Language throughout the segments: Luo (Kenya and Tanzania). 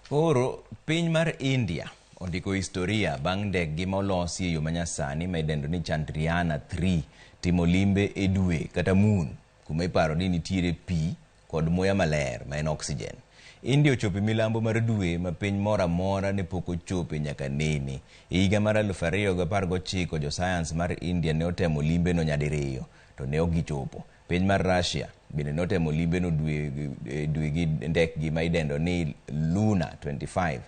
Koro piny mar India ondiko historia bang' ndekgi ma olosi e yo manyasani ma idendo ni Chandrayaan 3 timo limbe e dwe kata moon kuma iparo ni nitiere pi kod muya maler ma en oxygen. India ochopo e milambo mar dwe ma piny moro amora ne pok ochope nyaka nene. E higa mar 2019 josayans mar India ne otemo limbeno nyadiriyo to ne ok gichopo. Piny mar Russia bende notemo limbeno dwe, dwe gi ndekgi ma idendo ni Luna 25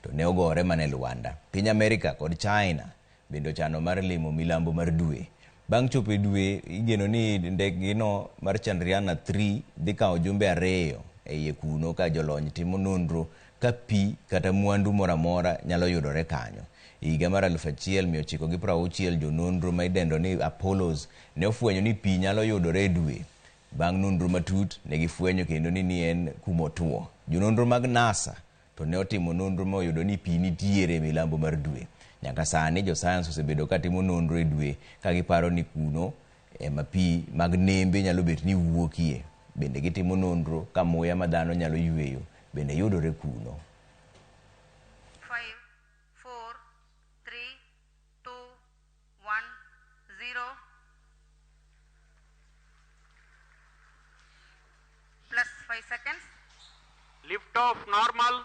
to ne ogore mana e lwanda. Piny Amerika kod China bende ochano mar limo milambo mar dwe. Bang' chopo e dwe, igeno ni ndekgino mar Chandrayaan 3 dhi kawo jumbe 2 e iye kuno ka jolony timo nonro ka pi kata mwandu moro amora nyalo yudore kanyo. E higa mar 1960 jononro ma idendo ni Apollos ne ofwenyo ni pi nyalo yudore e dwe. Bang' nonro matut, ne gifwenyo kendo ni en kumotuo. Jononro mag NASA to ne otimo nonro ma oyudo ni pi nitiere e milambo mar dwe. Nyaka sani josayans osebedo ka timo nonro e dwe ka giparo ni kuno ema pi mag nembe nyalo bet ni wuokie. Bende gitimo nonro ka muya ma dhano nyalo yweyo bende yudore kuno. 5, 4, 3, 2, 1, 0. Plus 5 seconds. Lift off normal.